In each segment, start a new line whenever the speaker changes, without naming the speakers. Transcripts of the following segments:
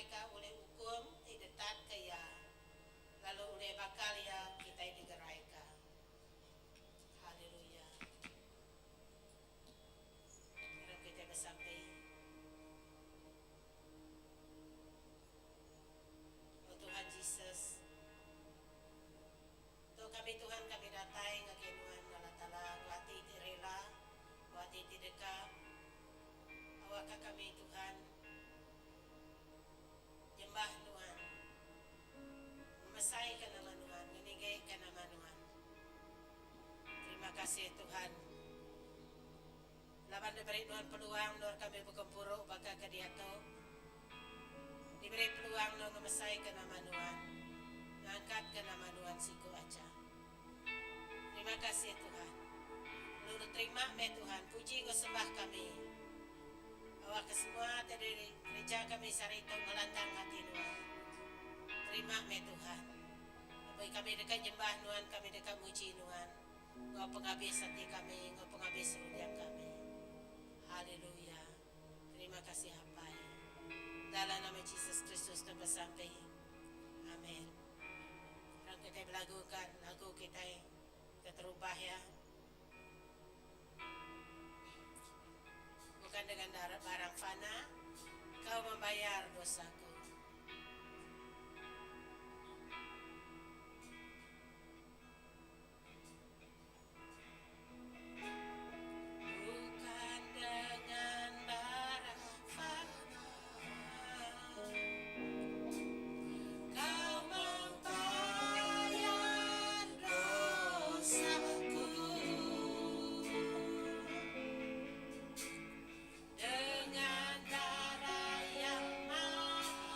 dipulaika ulih ukum ti ditatka Iya, lalu ulih bakal Iya kitai digeraika. Haleluya. Aram kitai besampi. O Tuhan Jesus, tu kami Tuhan kami datai ngagai Nuan Allah Taala enggau ati ti rela, enggau ati ti deka. Awakka kami Tuhan nyembah Nuan, ngemesaika nama Nuan, ngeninggaika nama Nuan. Terima kasih Tuhan laban diberi Nuan peluang endur kami begempuru baka ke diatu. Diberi peluang endur ngemesaika nama Nuan, ngangkatka nama Nuan siku aja. Terima kasih Tuhan. Lalu terima meh Tuhan puji enggau sembah kami. Awakka semua ti dikereja kami sehari tu ngelantang ati Nuan. Terima meh Tuhan. Lebuh kami deka nyembah Nuan kami deka muji Nuan enggau pengabis ati kami enggau pengabis runding kami. Haleluya. Terima kasih Apai. Dalam nama Jesus Kristus kami besampi. Amen. Orang kitai belaguka lagu kitai keterubah iya. Bukan dengan barang fana kau membayar dosaku. Bukan dengan barang fana Kau membayar dosaku Dengan darah yang mahal.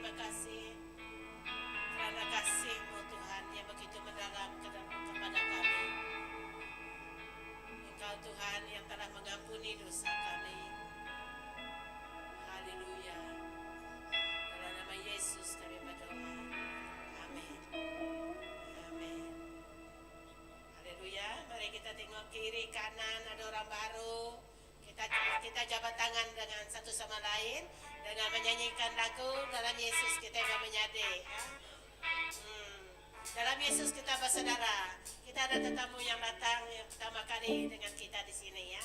berterima kasih kerana kasih-Mu Tuhan yang begitu mendalam kepada kami. Engkau Tuhan yang telah mengampuni dosa kami. Haleluya. Dalam nama Yesus kami berdoa. Amin. Amin. Haleluya. Mari kita tengok kiri kanan ada orang baru. Kita kita jabat tangan dengan satu sama lain dengan menyanyikan lagu dalam Yesus kita bermenyadi. Ya. Dalam Yesus kita bersaudara. Kita ada tetamu yang datang yang pertama kali dengan kita di sini ya.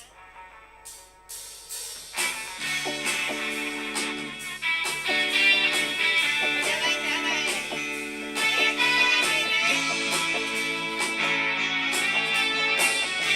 Jalan jalan. Eh, menyadi, eh. Dalam Yesus kita.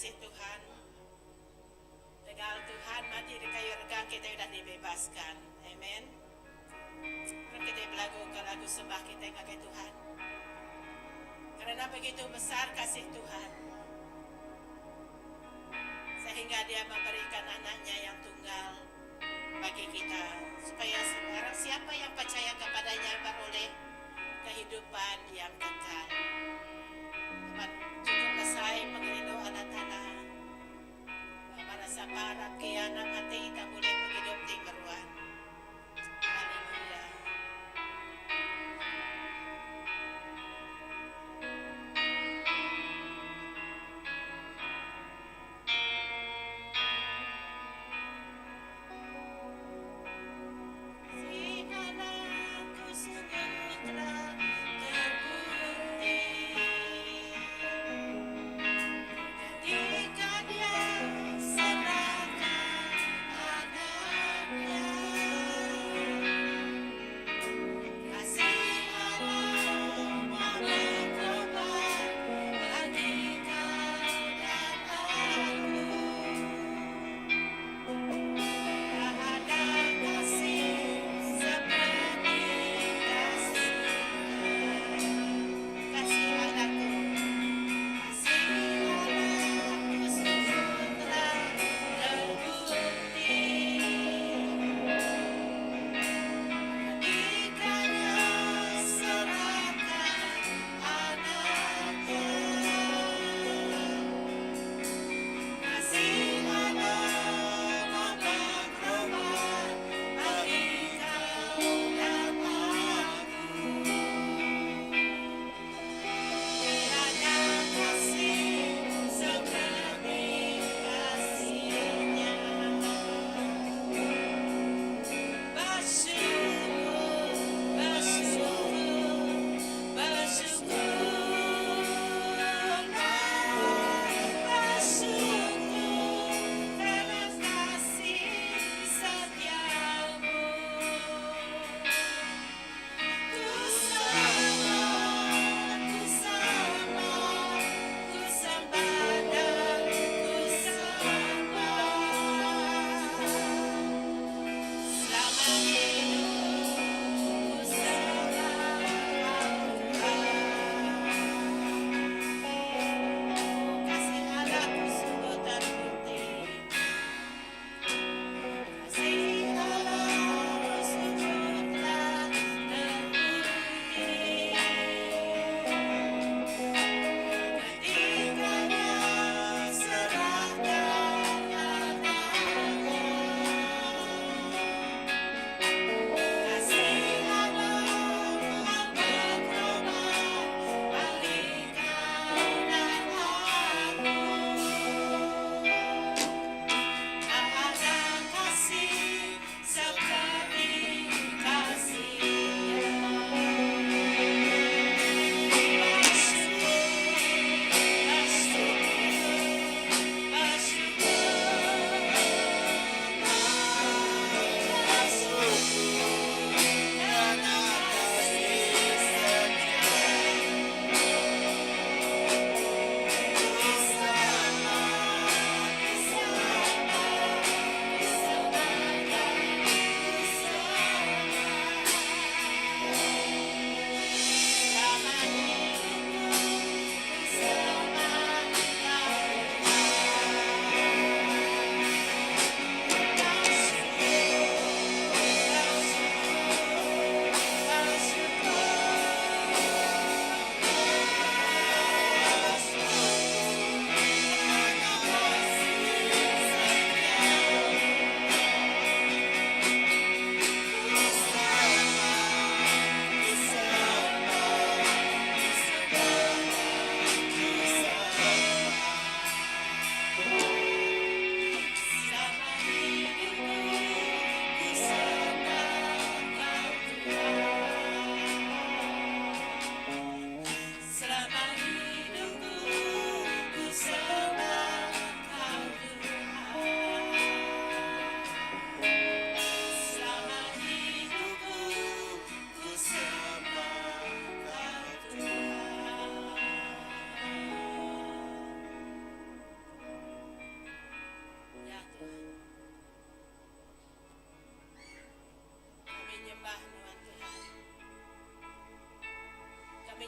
Pengasih Tuhan. Tegal Tuhan mati di kayu regang kitai udah dibebaskan. Amen. Terus kitai belagu ke lagu sembah kitai ngagai Tuhan. Kerana begitu besar kasih Tuhan sehingga dia memberikan anaknya yang tunggal bagi kita supaya barang siapa yang percaya kepadanya beroleh kehidupan yang kekal. Laban cukup besai pengerindu Allah Taala. Barang sapa arap ke iya enda mati tang bulih pengidup ti meruan. Haleluya.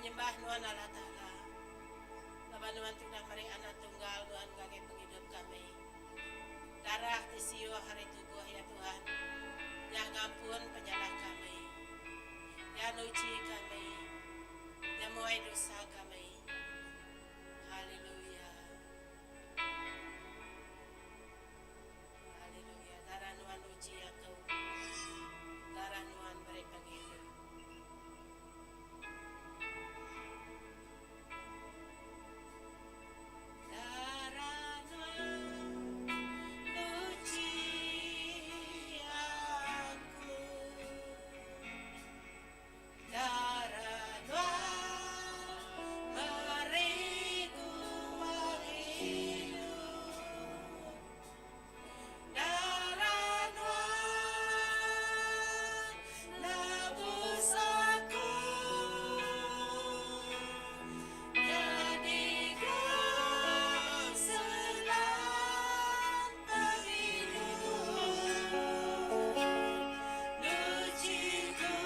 nyembah Nuan Allah Taala, laban Nuan ti udah meri Anak Tunggal Nuan ngagai pengidup kami. Darah ti siuh ari tubuh Iya Tuhan, nya ngampun penyalah kami. Iya nuchi kami, nya muai dosa kami. Haleluya. Haleluya. Darah Nuan nuchi aku. Darah Nuan meri pengidup. Darah Nuan nuchi aku. Darah Nuan meri ku pengidup. Darah Nuan nebus aku nyadi genselan pengidup nuchi ku.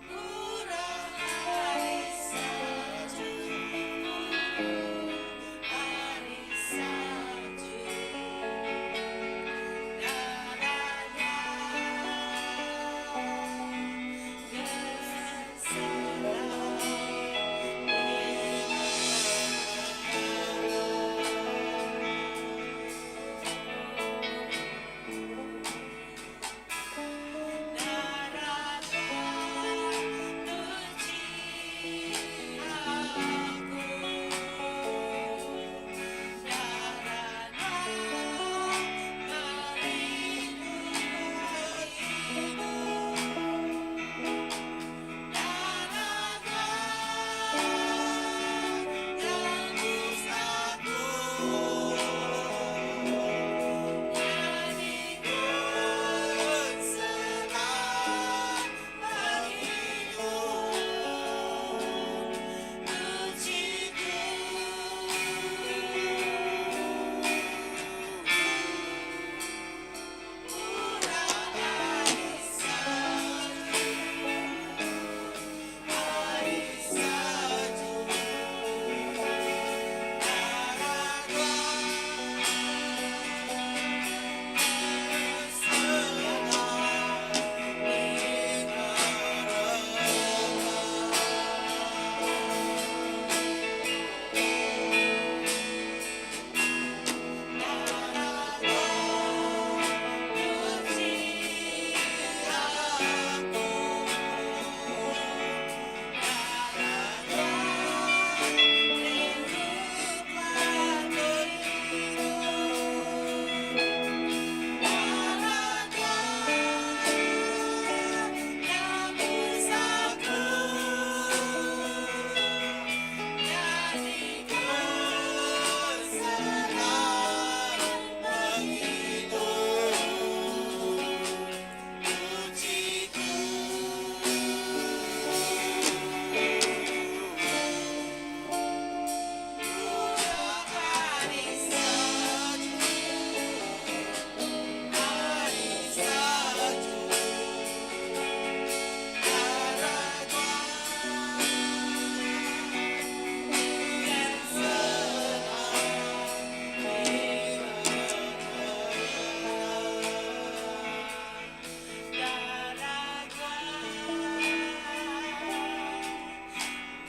Murah ari salju, ari salju. Darah nya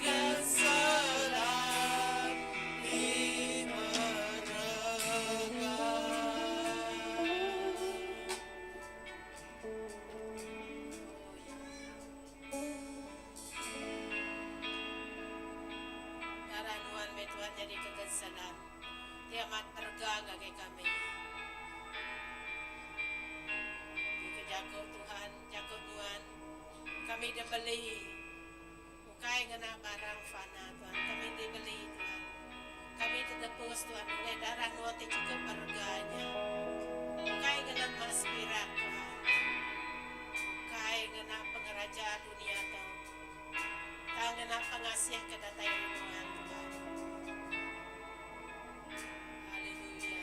genselan Darah nuan meh Tuhan nyadi ke genselan ti amat berega ngagai kami. Ti ke jaku Tuhan, jaku nuan, kami dibeli ukai ngena barang fana Tuhan, kami dibeli Tuhan. Kami tetepus Tuhan ulih darah nuan ti chukup berega nya. Ukai ngena emas pirak Tuhan. Ukai ngena pengeraja dunia tu. Tang ngena pengasih ke datai ari nuan Tuhan. Haleluya.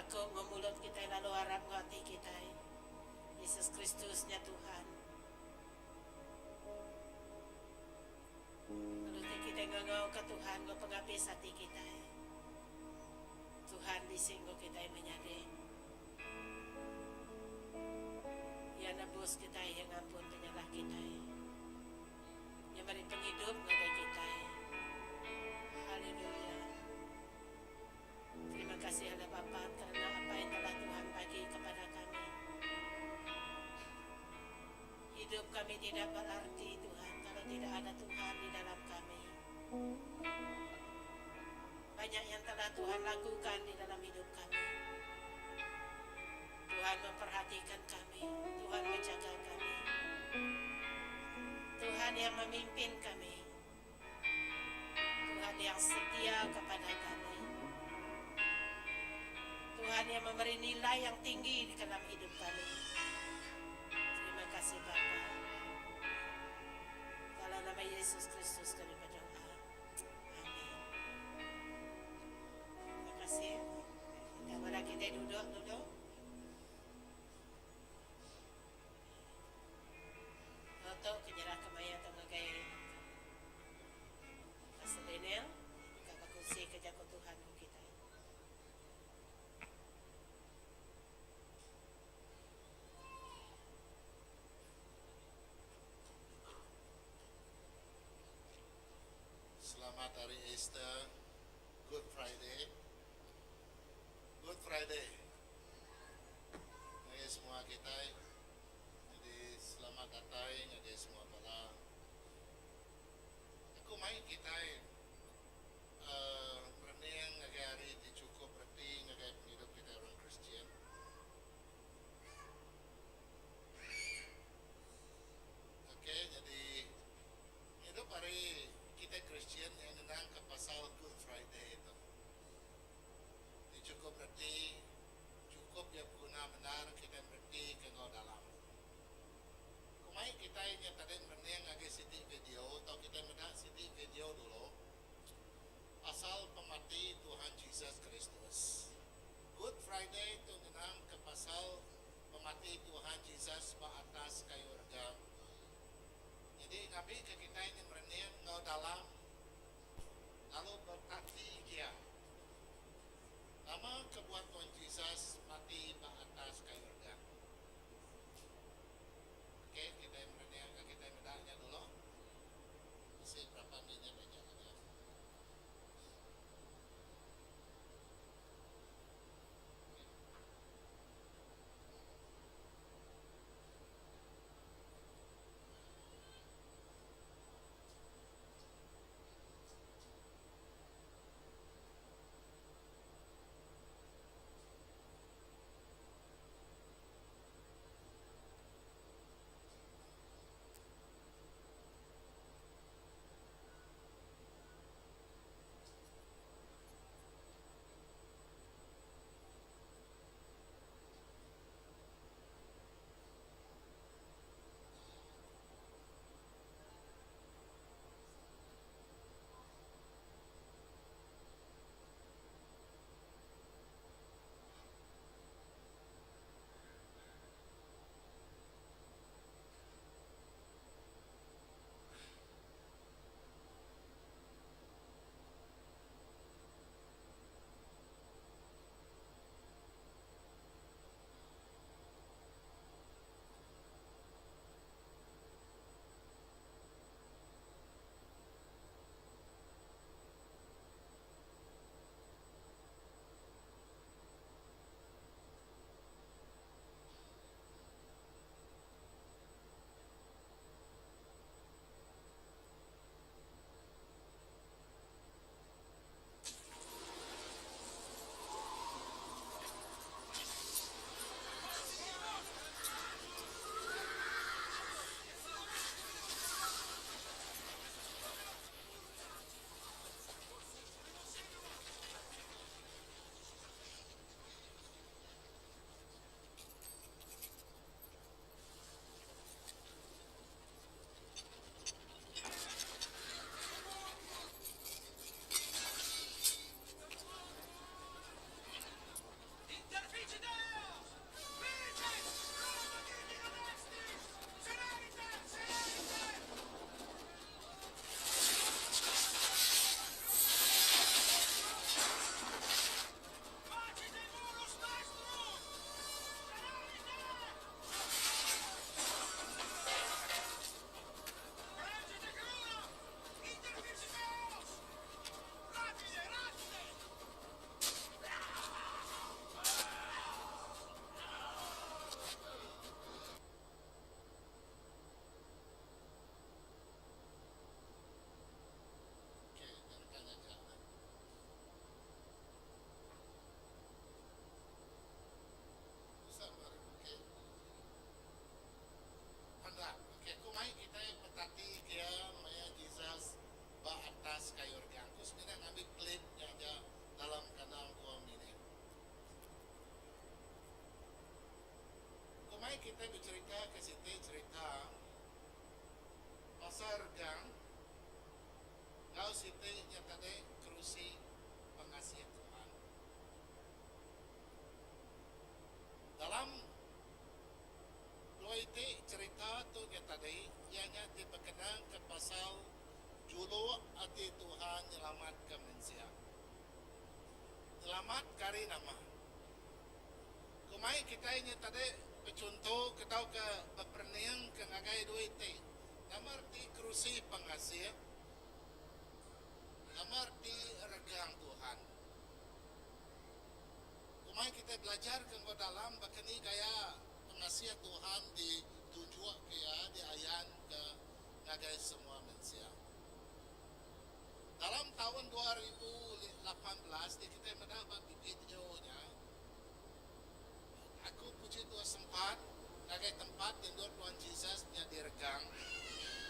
Ngaku enggau mulut kitai lalu arap enggau ati kitai, Jesus Kristus nya Tuhan. Lalu ti kitai ngangauka Tuhan enggau pengabis ati kitai, Tuhan bisi enggau kitai menyadi. Iya nebus kitai, Iya ngampun penyalah kitai. Iya meri pengidup ngagai kitai. Haleluya. Terima kasih Allah Bapa kerana apa yang telah Tuhan bagi kepada kami. Hidup kami tidak berarti Tuhan kalau tidak ada Tuhan di dalam kami. Banyak yang telah Tuhan lakukan di dalam hidup kami. Tuhan memperhatikan kami, Tuhan menjaga kami. Tuhan yang memimpin kami. Tuhan yang setia kepada kami. Tuhan yang memberi nilai yang tinggi di dalam hidup kami. Terima kasih Bapa. Dalam nama Yesus Kristus kami berdoa. Amin. Terima kasih. Kita mari kita duduk dulu. Lalu tu ke nyerah ke maya tu ngagai Pastor Daniel deka bekunsi ke jaku Tuhan enggau kitai.
Selamat Hari Easter, Good Friday. Good Friday ngagai semua kitai. Nyadi selamat datai ngagai semua bala. Aku mai kitai uhh merening ngagai hari ti chukup reti ngagai pengidup kitai orang Kristian. Ok nyadi ngidup hari kitai Kristian nya ngenang ka pasal Good Friday tu. Ti chukup reti, chukup iya beguna bendar kitai mereti ke enggau dalam. Kumai kitai nya tadi merening ngagai siti video tau kitai meda siti video dulu pasal pemati Tuhan Jesus Kristus. Good Friday tu ngenang ke pasal pemati Tuhan Jesus ba atas kayu regang. Nyadi ngambi ke kitai nya merening enggau dalam lalu betati gia. Nama kebuah Tuan Jesus mati ba atas kayu regang? Ok, kitai merening ka kitai meda nya dulu. Bisi berapa minit aja lagi. Ok. kitai becherita ke siti cherita pasal regang enggau siti nya tadi kerusi pengasih Tuhan. Dalam dua iti cherita tu nya tadi iya nya ti bekenangka pasal juluk ati Tuhan nyelamatka mensia. Nyelamatka ari nama? Kumai kitai nya tadi bechunto ke tauka beperening ke ngagai dua iti nama reti kerusi pengasih, nama reti regang Tuhan. Kumai kitai belajar ke enggau dalam baka ni gaya pengasih Tuhan ditunjuk ke iya diayan ke ngagai semua mensia. Dalam taun 2018 ti kitai meda ba video nya, aku puji Tuhan sempat ngagai tempat ti endur Tuhan Jesus nya diregang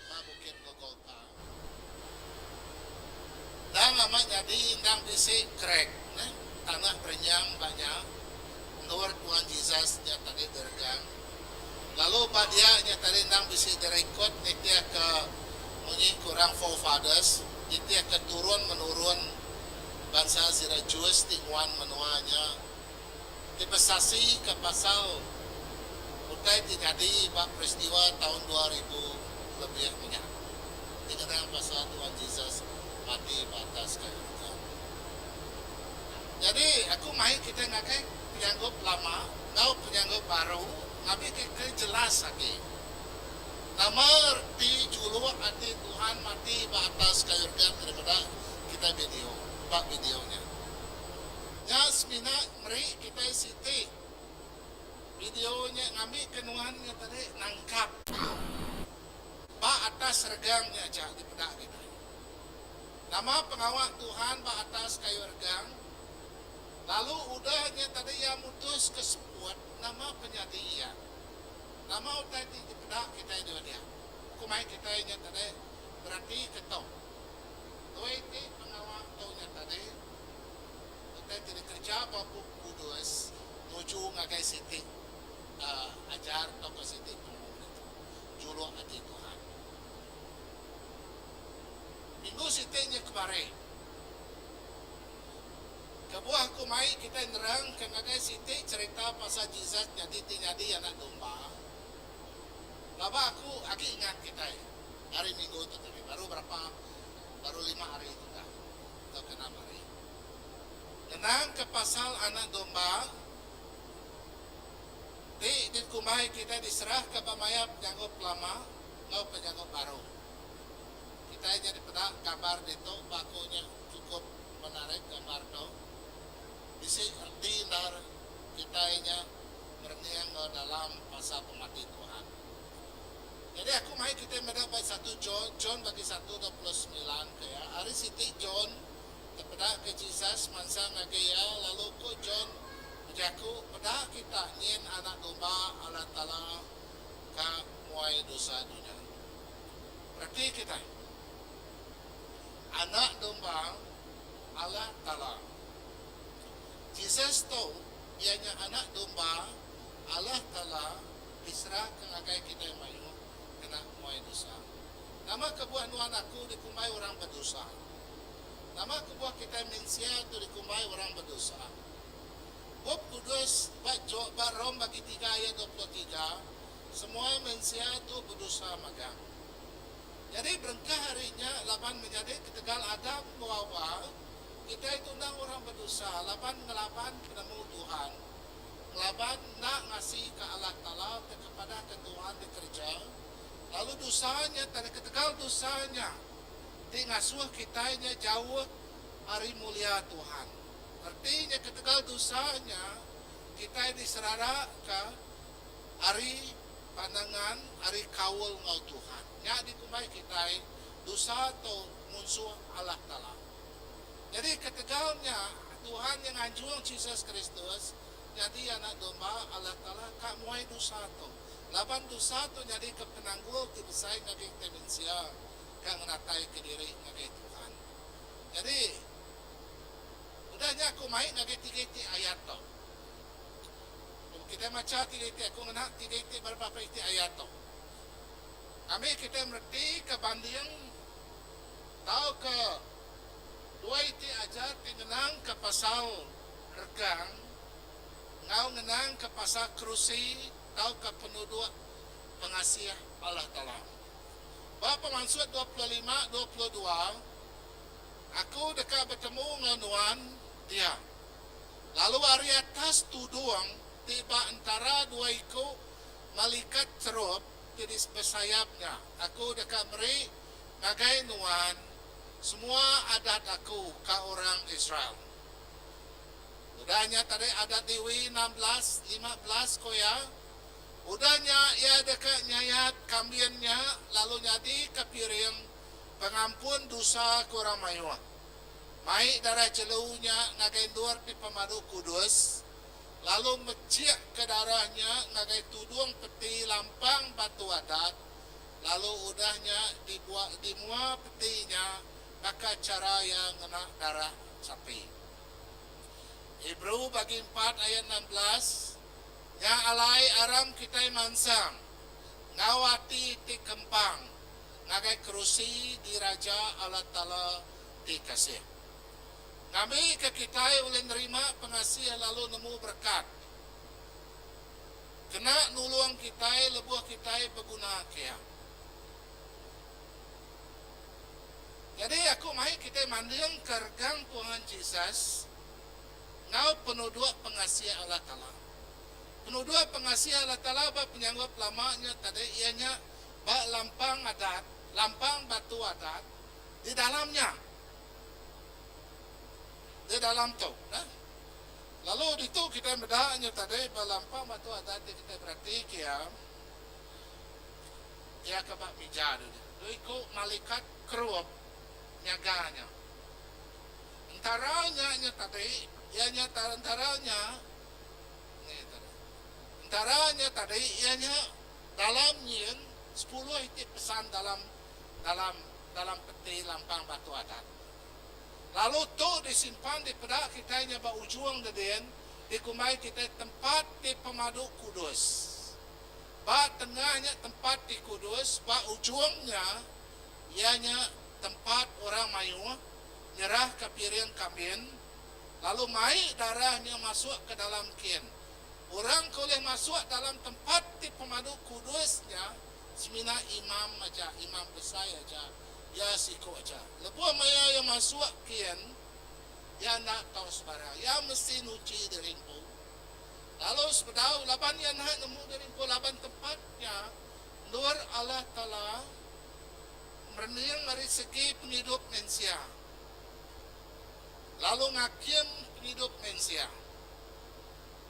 ba Bukit Golgotha. Endang amat nyadi endang bisi krek neh tanah berenyang ba nya endur Tuhan Jesus nya tadi diregang. Lalu ba dia nya tadi endang bisi direkod nitihka munyi ku orang forefathers nitihka turun menurun bansa sida Jews ti nguan menua nya ti besasika pasal utai ti nyadi ba peristiwa taun 2000 lebih menya ti ngenang pasal Tuhan Jesus mati ba atas kayu regang. Nyadi aku mai kitai ngagai penyanggup lama enggau penyanggup baru ngambika ke jelas agi nama reti juluk ati Tuhan mati ba atas kayu regang ti dipeda kitai video ba video nya. Nya semina meri kitai siti video nya ngambika nuan nya tadi nangkap ba atas regang nya aja dipeda kitai. Nama pengawa Tuhan ba atas kayu regang lalu udah nya tadi iya mutuska seput nama penyadi iya. Nama utai ti dipeda kitai dua dia. Ku mai kitai nya tadi beratika tu. Dua iti pengawa tu nya tadi utai ti dikereja ba Bup Kudus nuju ngagai siti ajar tauka siti penemu ditu, juluk ati Tuhan. Minggu siti nya kemari, kebuah aku mai kitai nerangka ngagai siti cherita pasal Jesus nyadi ti nyadi anak domba, pelaba aku agi ingat kitai hari minggu tu tadi baru berapa baru lima hari tu dah tauka enam hari. Ngenangka pasal anak domba ti dikumbai kitai diserahka ba maya penyanggup lama enggau penyanggup baru. Kitai nya dipeda gambar ditu ba aku nya chukup menarik gambar tu. Bisi reti endar kitai nya merening enggau dalam pasal pemati Tuhan. Nyadi aku mai kitai meda ba satu John, John bagi satu 29 ke iya, ari siti John tepeda ke Jesus mansang ngagai iya lalu ku John bejaku, Peda kita nyin Anak Domba Allah Taala ka muai dosa dunya. Reti kitai, Anak Domba Allah Taala. Jesus tu iya nya Anak Domba Allah Taala diserahka ngagai kitai mayuh kena muai dosa. Nama kebuah nuan aku dikumbai orang bedosa? Nama kebuah kitai mensia tu dikumbai orang bedosa? Bup Kudus ba ba Rom bagi tiga ayat 23, semua mensia tu bedosa magang. Nyadi berengkah ari nya laban menyadi ketegal Adam enggau Hawa, kitai tu endang orang bedosa laban ngelaban penemu Tuhan. Ngelaban enda ngasika Allah Taala ti kepadahka Tuhan dikereja, lalu dosa nya tadi ketegal dosa nya ti ngasuh kitai nya jauh ari mulia Tuhan. Reti nya ketegal dosa nya kitai diseraraka ari pandangan ari kaul enggau Tuhan. Nya dikumbai kitai dosa tu munsuh Allah Taala. Nyadi ketegal nya, Tuhan nya nganjung Jesus Kristus nyadi Anak Domba Allah Taala ka muai dosa tu. Laban dosa tu nyadika penanggul ti besai ngagai kitai mensia ka ngenataika diri ngagai Tuhan. Nyadi, udah nya aku mai ngagai tiga iti ayat tu. Kitai macha tiga iti aku ngena tiga iti beberapa iti ayat tu. Ngambi kitai meretika banding tauka dua iti ajar ti ngenangka pasal regang enggau ngenangka pasal kerusi tauka penuduk pengasih Allah Taala. Ba Pemansut 25, 22, Aku deka betemu enggau nuan dia. Lalu ari atas tudung ti ba entara dua iku malikat cherub ti besayap nya, aku deka meri ngagai nuan semua adat aku ka orang Israel. Udah nya tadi adat Lewi 16, 15 ko iya, Udah nya iya deka nyayat kambin nya lalu nyadika piring pengampun dosa ke orang mayuh. Mai darah jelu nya ngagai endur ti pemadu kudus, lalu mechikka darah nya ngagai tudung peti lampang batu adat, lalu udah nya di mua peti nya baka chara iya ngena darah sapi. Hebrew bagi empat ayat 16, Nya alai aram kitai mansang enggau ati ti kempang ngagai kerusi diraja Allah Taala ti kasih. Ngambika kitai ulih nerima pengasih lalu nemu berekat kena nulung kitai lebuh kitai begunaka iya. Nyadi aku mai kitai mandingka regang Tuhan Jesus enggau penuduk pengasih Allah Taala. Penuduk pengasih Allah Taala ba penyanggup lama nya tadi iya nya ba lampang adat, lampang batu adat di dalam nya. Di dalam tu. Nah. Lalu ditu kitai meda nya tadi ba lampang batu adat ti kitai beratika iya, iya ke ba mija tu dia. Dua iku malikat kerup nyaga nya. Entara nya nya tadi, iya nya entara nya ni tadi. Entara nya tadi iya nya dalam nyin sepuluh iti pesan dalam dalam dalam peti lampang batu adat. Lalu tu disimpan dipeda kitai nya ba ujung dedin dikumbai kitai tempat ti pemadu kudus. Ba tengah nya tempat ti kudus, ba ujung nya iya nya tempat orang mayuh nyerahka piring kambin, lalu mai darah nya masuk ke dalam kin. Orang ke ulih masuk dalam tempat ti pemadu kudus nya semina imam aja, imam besai aja, iya siku aja. Lebuh maya iya masuk kin, iya enda tau sebarang. Iya mesti nuchi diri empu. Lalu sebedau laban iya naha nemu diri empu laban tempat nya endur Allah Taala merening ari segi pengidup mensia lalu ngakim pengidup mensia.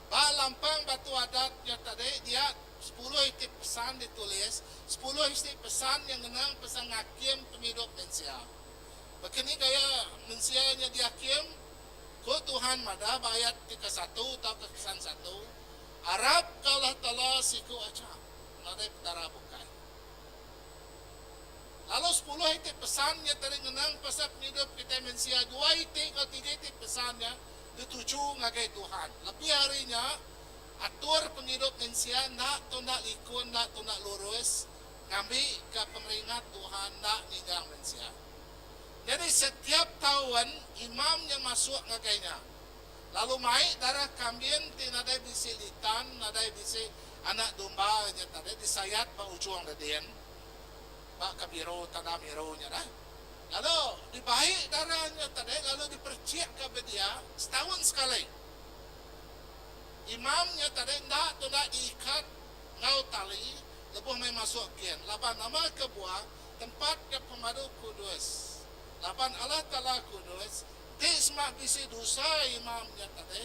Ba lampang batu adat nya tadi dia sepuluh iti pesan ditulis, sepuluh isi pesan nya ngenang pasal ngakim pengidup mensia. Baka ni gaya mensia nya diakim? Ku Tuhan madah ba ayat ti kesatu tauka pesan satu, Arapka Allah Taala siku aja, nadai petara bukai. Lalu sepuluh iti pesan nya tadi ngenang pasal pengidup kitai mensia, dua iti enggau tiga iti pesan nya dituju ngagai Tuhan. Lebih ari nya, atur pengidup mensia enda tunda likun, enda tunda lurus ngambika pengeringat Tuhan enda ninggang mensia. Nyadi setiap taun imam nya masuk ngagai nya, lalu mai darah kambin ti nadai bisi litan, nadai bisi anak domba nya tadi disayat ba ujung dedin. Ba ke biru tanda biru nya dah. Lalu dibai darah nya tadi lalu diperechikka ba dia setaun sekali. Imam nya tadi enda tunda diikat enggau tali lebuh meh masuk kin laban nama kebuah tempat nya pemadu kudus. Laban Allah Taala kudus, enti sema bisi dosa imam nya tadi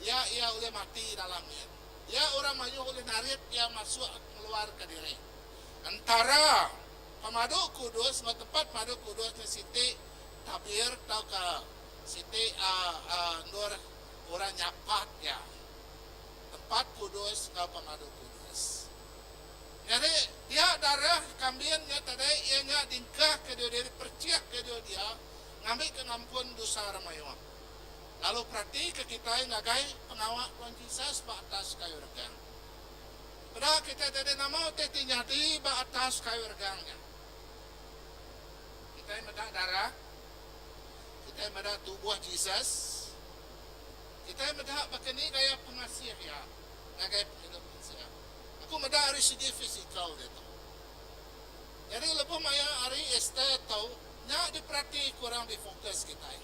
dia iya ulih mati dalam nya. Dia orang mayuh ulih narit iya masuk ngeluarka diri. Entara Pemadu Kudus enggau Tempat Pemadu Kudus nya siti tabir tauka siti endur orang nyapat iya. Tempat Kudus enggau Pemadu Kudus. Nyadi dia darah kambin nya tadi iya nya dingkahka dia dia diperchikka dia dia ngambika ngampun dosa orang mayuh. Lalu peratika kitai ngagai pengawa Tuan Jesus ba atas kayu regang. Peda kitai tadi nama utai ti nyadi ba atas kayu regang nya. Kitai meda darah, kitai meda tubuh Jesus, kitai meda baka ni gaya pengasih iya ngagai pengidup mensia. Aku meda ari segi fizikal diatu. Nyadi lebuh maya hari Easter tu, nya diperati kurang difokus kitai.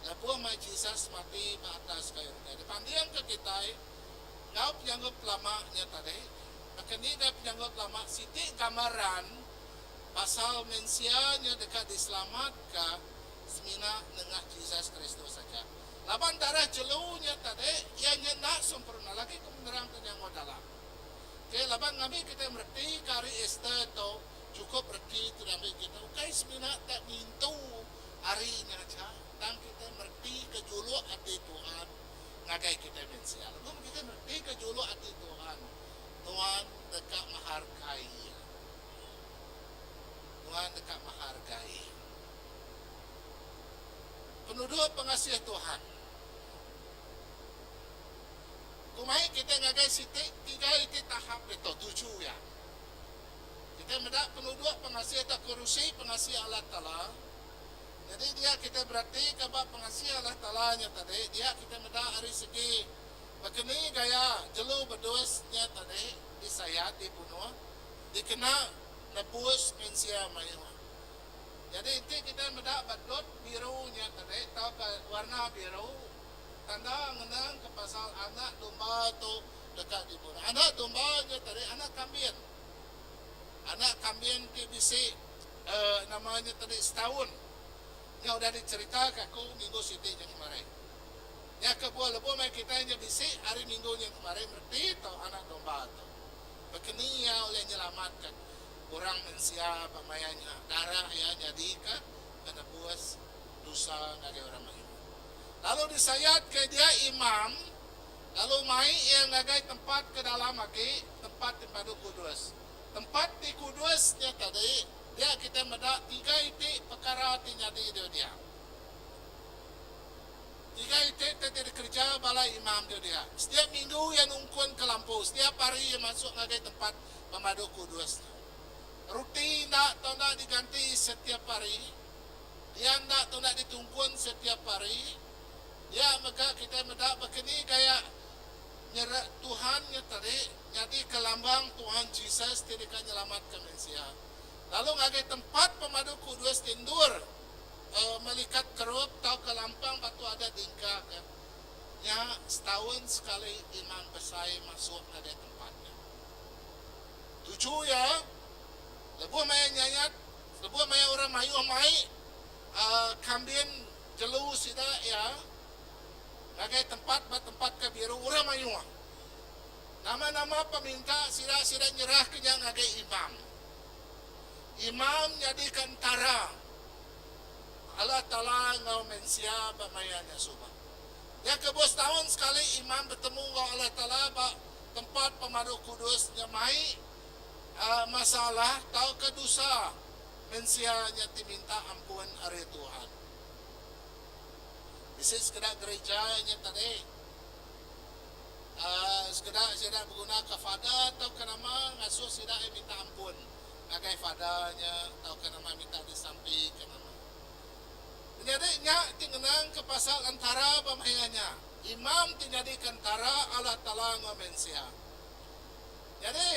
Lebuh maya Jesus mati ba atas kayu regai, dipandingka kitai enggau penyanggup lama nya tadi, baka ni deh penyanggup lama siti gambaran pasal mensia nya deka diselamatka semina nengah Jesus Kristus aja. Laban darah jelu nya tadi, iya nya enda sempurna. Lagi ku penerang tu nya enggau dalam. Ke laban ngambi kitai mereti ka hari Easter tu chukup reti tu diambi kitai ukai semina tak ngintu hari nya aja tang kitai mereti ke juluk ati Tuhan ngagai kitai mensia. Lebuh kitai mereti ke juluk ati Tuhan, Tuhan deka menghargai iya. Tuhan deka menghargai penuduk pengasih Tuhan. Ku mai kitai ngagai siti tiga iti tahap ditu tuju iya. Kitai meda penuduk pengasih tauka kerusi pengasih Allah Taala. Nyadi dia kitai beratika ba pengasih Allah Taala nya tadi, dia kitai meda ari segi baka ni gaya jelu bedus nya tadi disayat, dibunuh dikena nebus mensia mayuh. Nyadi enti kitai meda ba dot biru nya tadi tauka warna biru, Tanda ngenang ke pasal anak domba tu deka dibunuh. Anak domba nya tadi anak kambin. Anak kambin ti bisi uhh nama nya tadi setaun. Nya udah dicerita ke aku minggu siti nya kemari. Nya kebuah lebuh meh kitai nya bisi hari minggu nya kemari mereti tau anak domba tu. Bekeni iya ulih nyelamat ke orang mensia ba maya nya darah iya nyadi ke penebus dosa ngagai orang mayuh. Lalu disayatka dia imam, lalu mai iya ngagai tempat ke dalam agi, tempat ti padu kudus. Tempat ti kudus nya tadi, dia kitai meda tiga iti pekara ti nyadi diau dia. Tiga iti ti ti dikereja bala imam diau dia. Setiap minggu iya nungkunka lampu, setiap hari iya masuk ngagai tempat pemadu kudus nya. Ruti enda tau enda diganti setiap hari. Iya enda tunda ditungkun setiap hari. Dia mega kitai meda baka ni gaya nyera Tuhan nya tadi nyadika lambang Tuhan Jesus ti deka nyelamatka mensia. Lalu ngagai tempat pemadu kudus ti endur melikat kerup tauka lampang batu adat diengkahka, nya setaun sekali imam besai masuk ngagai tempat nya. Tuju iya, lebuh maya nyayat Lebuh maya orang mayuh mai kambin jelu sida iya ngagai tempat ba tempat ke biru orang mayuh. Nama-nama peminta sida, sida nyerahka nya ngagai imam. Imam nyadika entara Allah Taala enggau mensia ba maya nya suba. Nya kebuah setaun sekali imam betemu enggau Allah Taala ba tempat pemadu kudus nya mai masalah tauka dosa mensia nya ti minta ampun ari Tuhan. Bisi sekeda gerija nya tadi uhh sekeda sida begunaka father tauka nama ngasuh sida iya minta ampun ngagai father nya tauka nama minta disampi ke nama. Menyadi nya ti ngenangka pasal entara ba maya nya, imam ti nyadika entara Allah Taala enggau mensia. Nyadi,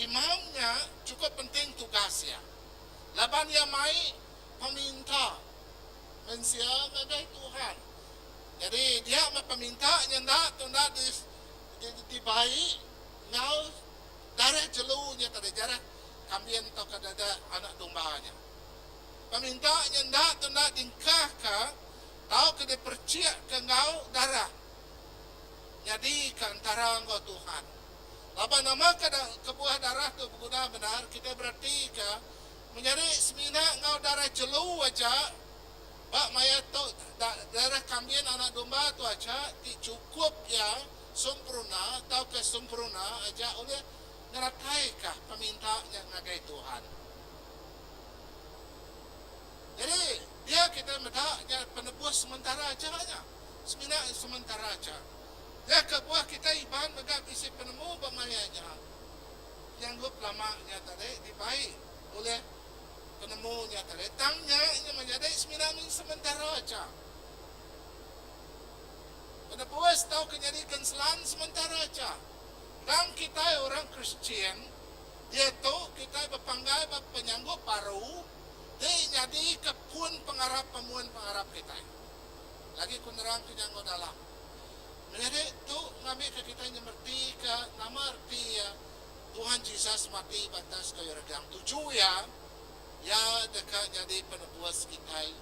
imam nya chukup penting tugas iya laban iya mai peminta mensia ngagai Tuhan. Nyadi, dia meh peminta nya enda tunda dibai enggau darah jelu nya tadi, darah kambin tauka darah anak domba nya. Peminta nya enda tunda diengkahka tauka diperchikka enggau darah. Nyadika entara enggau Tuhan. Laban nama ke kebuah darah tu beguna bendar, kitai beratika menyadi semina enggau darah jelu aja ba maya tu darah kambin anak domba tu aja ti chukup iya sempurna tauka sempurna aja ulih ngerataika peminta nya ngagai Tuhan. Nyadi dia kitai meda nya penebus sementara aja nya. Semina sementara aja. Nya kebuah kitai Iban mega bisi penemu ba maya nya. Penyanggup lama nya tadi dibai ulih penemu nya tadi tang nya nya menyadi semina mih sementara aja. Penebus tauka nyadi genselan sementara aja. Tang kitai orang Kristian diatu kitai bepanggai ba penyanggup baru ti nyadika pun pengarap pemun pengarap kitai. Lagi ku nerang ke nya enggau dalam. Menyadi tu ngambika kitai nyemertika nama reti iya Tuhan Jesus mati ba atas kayu regang. Tuju iya, iya deka nyadi penebus kitai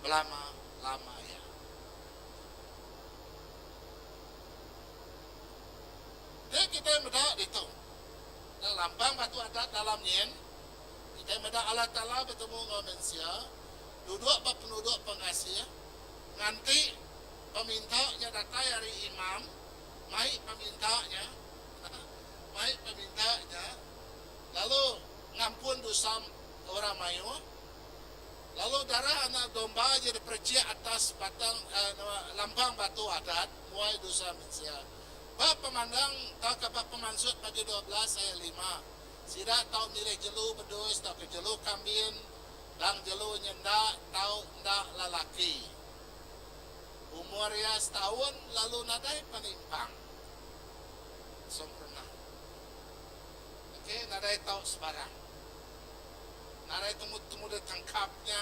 belama-lama iya. Enti kitai meda ditu, enda lambang batu adat dalam nyin, kitai meda Allah Taala betemu enggau mensia, duduk ba penuduk pengasih, nganti peminta nya datai ari imam mai peminta nya, mai peminta nya lalu ngampun dosa orang mayuh, lalu darah anak domba nya diperechik atas batang lambang batu adat muai dosa mensia. Ba pemandang tauka ba pemansut bagi 12 ayat lima, sida tau milih jelu bedus tauka jelu kambin Tang jelu nya enda tau enda lelaki. Umur iya setaun lalu nadai penimpang. Sempurna. Ok nadai tau sebarang. Nadai temu temu deh tangkap nya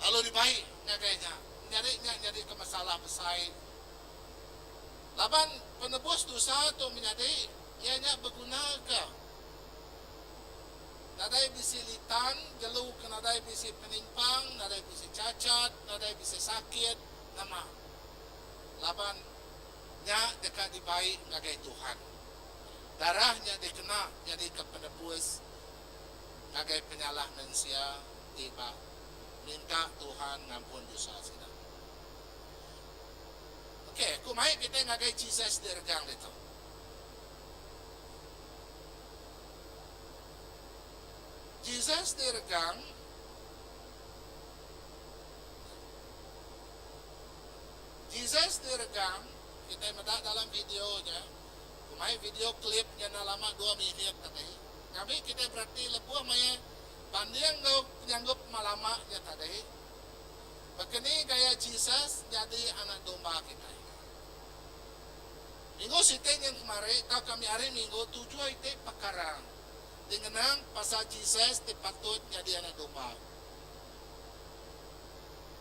lalu dibai ngagai nya. Menyadi nya nyadi ke masalah besai. Laban penebus dosa tu menyadi iya nya beguna ke. Nadai bisi litan, jelu ke nadai bisi penimpang, nadai bisi chachat, nadai bisi sakit, nama. Laban nya deka dibai ngagai Tuhan. Darah nya dikena nyadika penebus ngagai penyalah mensia ti ba minta Tuhan ngampun dosa sida. Okey, ku mai kitai ngagai Jesus diregang ditu. Jesus diregang Jesus diregang kitai meda dalam video nya pemai video klip nya enda lama dua minit tadi ngambi kitai berati lebuh maya banding enggau penyanggup lama nya tadi baka ni gaya Jesus nyadi anak domba kitai. Minggu siti nyin kemari tauka mih hari Minggu tujuh iti pekara ti ngenang pasal Jesus ti patut nyadi Anak Domba.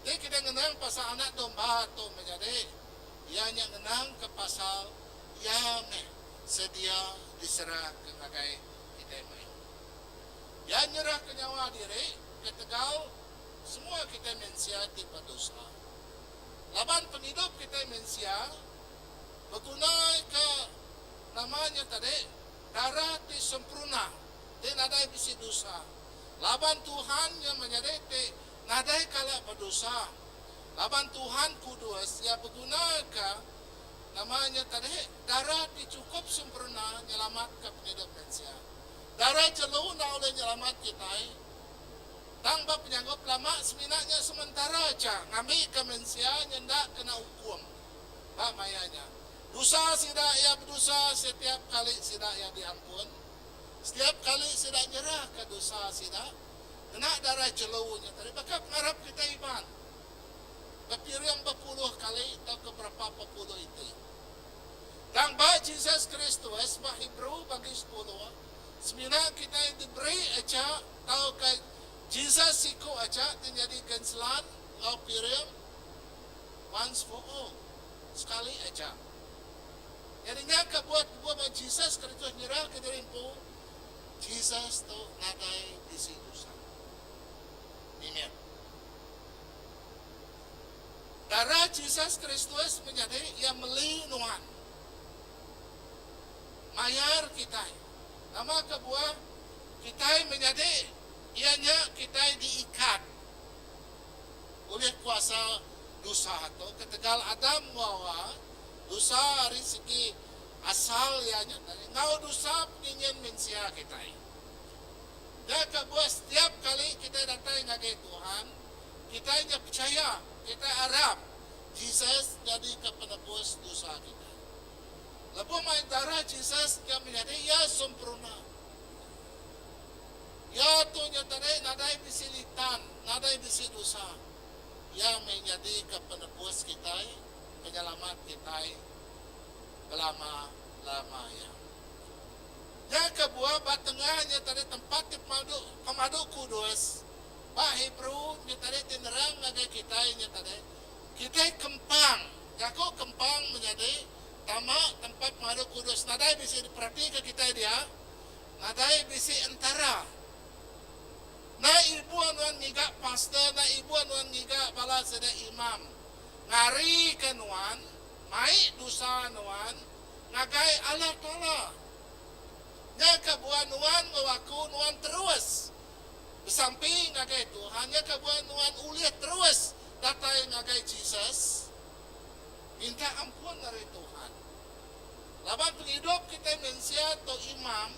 Ti kitai ngenang pasal Anak Domba tu menyadi, iya nya ngenangka pasal iya meh sedia diserahka ngagai kitai mayuh. Iya nyerahka nyawa diri ketegal semua kitai mensia ti bedosa. Laban pengidup kitai mensia beguna ke nama nya tadi darah ti sempurna ti nadai bisi dosa. Laban Tuhan nya menyadi ti nadai kala bedosa. Laban Tuhan kudus iya beguna ke nama nya tadi darah ti chukup sempurna nyelamatka pengidup mensia. Darah jelu enda ulih nyelamat kitai. Tang ba penyanggup lama semina nya sementara aja ngambika mensia nya enda kena ukum. Ba maya nya, dosa sida iya bedosa setiap kali sida iya diampun. Setiap kali sida nyerahka dosa sida ngena darah jelu nya tadi baka pengarap kitai Iban bepiring bepuluh kali tauka berapa pepuluh iti. Tang ba Jesus Kristus ba Hebrew bagi sepuluh semina kitai diberi aja tauka Jesus siku aja ti nyadi genselan enggau piring once for all, sekali aja. Nyadi nya ke buat lebuh ba Jesus Kristus nyerahka diri empu, Jesus tu nadai bisi dosa. Mimit. Darah Jesus Kristus menyadi iya meli nuan. Mayar kitai. Nama kebuah kitai menyadi iya nya kitai diikat ulih kuasa dosa tu ketegal Adam enggau Hawa dosa ari segi asal iya nya tadi enggau dosa pengingin mensia kitai. Nya kebuah setiap kali kitai datai ngagai Tuhan kitai nya pechaya, kitai arap. Jesus nyadika penebus dosa kitai. Lebuh mai darah Jesus nya menyadi iya sempurna. Iya tu nya tadi nadai bisi litan, nadai bisi dosa. Iya meh nyadika penebus kitai, penyelamat kitai belama-lama iya. Nya kebuah ba tengah nya tadi tempat ti pemadu pemadu kudus ba Hebrew nya tadi ti nerang ngagai kitai nya tadi kitai kempang jaku kempang menyadi tama tempat pemadu kudus nadai bisi diperatika kitai dia nadai bisi entara. Enda ibuh nuan ngiga pastor enda ibuh nuan ngiga bala sida imam ngarika nuan mai dosa nuan ngagai Allah Taala. Nya kebuah nuan enggau aku nuan terus besampi ngagai Tuhan, nya kebuah nuan ulih terus datai ngagai Jesus minta ampun ari Tuhan. Laban pengidup kitai mensia tu imam